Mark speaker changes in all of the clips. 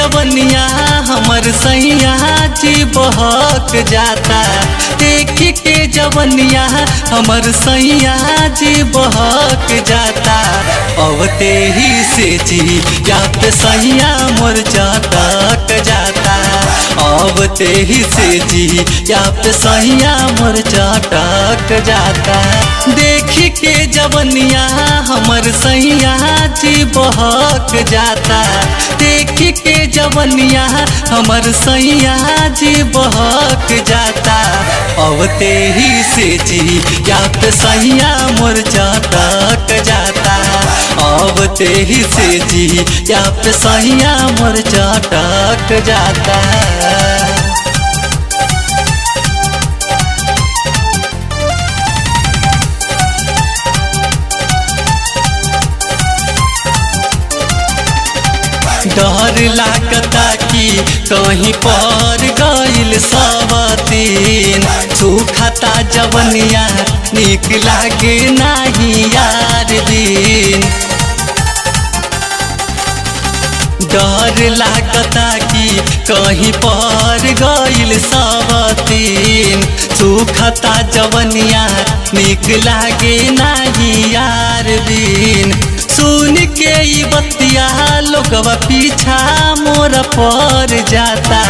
Speaker 1: जवनिया हमर सैया जी बहक जाता। देख के जवनिया हमर सैया जी बहक जाता। अवते ही से जी या पे सैया मोर चटक जाता। अवते ही से जी या पे सैया मोर चटक जाता। देख के जवनिया हमर सैया जी बहक जाता। देख के जवनिया हमर सैया जी बहक जाता। अवते ही से जी या पे सैया मोर चटक जाता। अवते ही से जी या पे सैया मोर चटक जाता। डर लागता कि कहीं पर गइल सवतीन, सुखता जवनिया निक लागे नाही यार दिन। डर लागता कि कहीं पर गइल सवतीन, सुखता जवनिया निक लागे नाही यार दिन। सुन के ई बतिया लोगवा पीछा मोर पर जाता।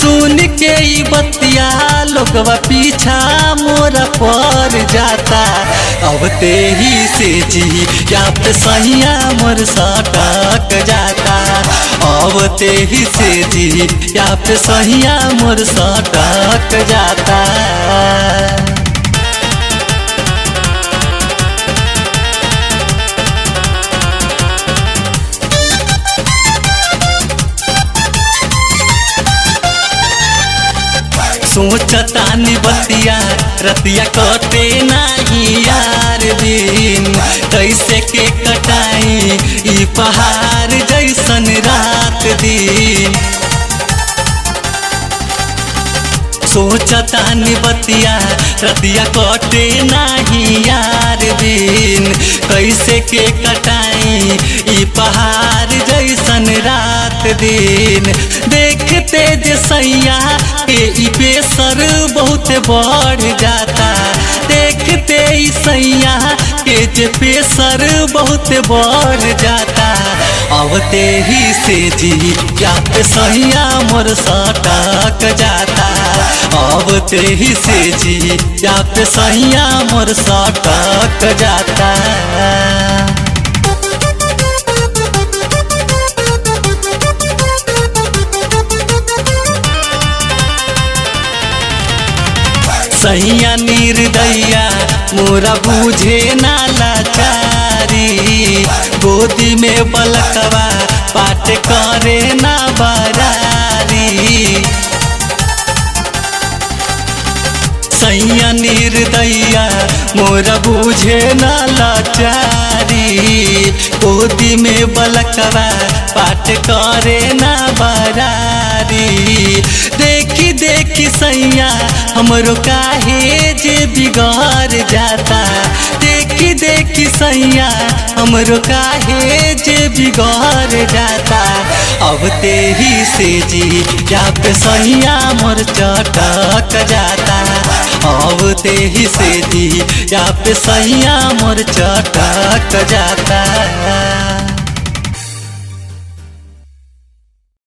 Speaker 1: सुन के ई बतिया लोगवा पीछा मोर पर जाता। अवते ही से जी या पे सैया मोर सटक जाता। अवते ही से जी या पे सैया मोर सटक जाता। सोचता नि बतिया रतिया कटे नाही यार दिन, कैसे के कटाई ई पहाड़ जैसन रात दिन। सोचता नि बतिया रतिया कटे नाही यार दिन, कैसे के कटाई ई पहाड़ जैसन रात दिन। देखते जे सैया के ई पेसर बहुत बढ़ जाता। देखते ई सैया के जे पेसर बहुत बढ़ जाता। अवते ही से जी या पे सैया मोर सटक जाता। अवते ही से जी या पे सैया मोर सटक जाता। सैया निर्दैया मोरा बूझे ना लाचारी, गोदी में बलकवा पाट करे ना बरारी। सैया निर्दैया मोरा बूझे ना लाचारी, गोदी में बलकवा पाट करे ना बरारी। देखी देखी सैया हमरो काहे जे बिगड़ जाता। देखी देखी सैया हमरो काहे जे बिगड़ जाता। अवते ही से जी या पे सैया मोर चटक जाता। अवते ही से जी या पे सैया मोर चटक जाता।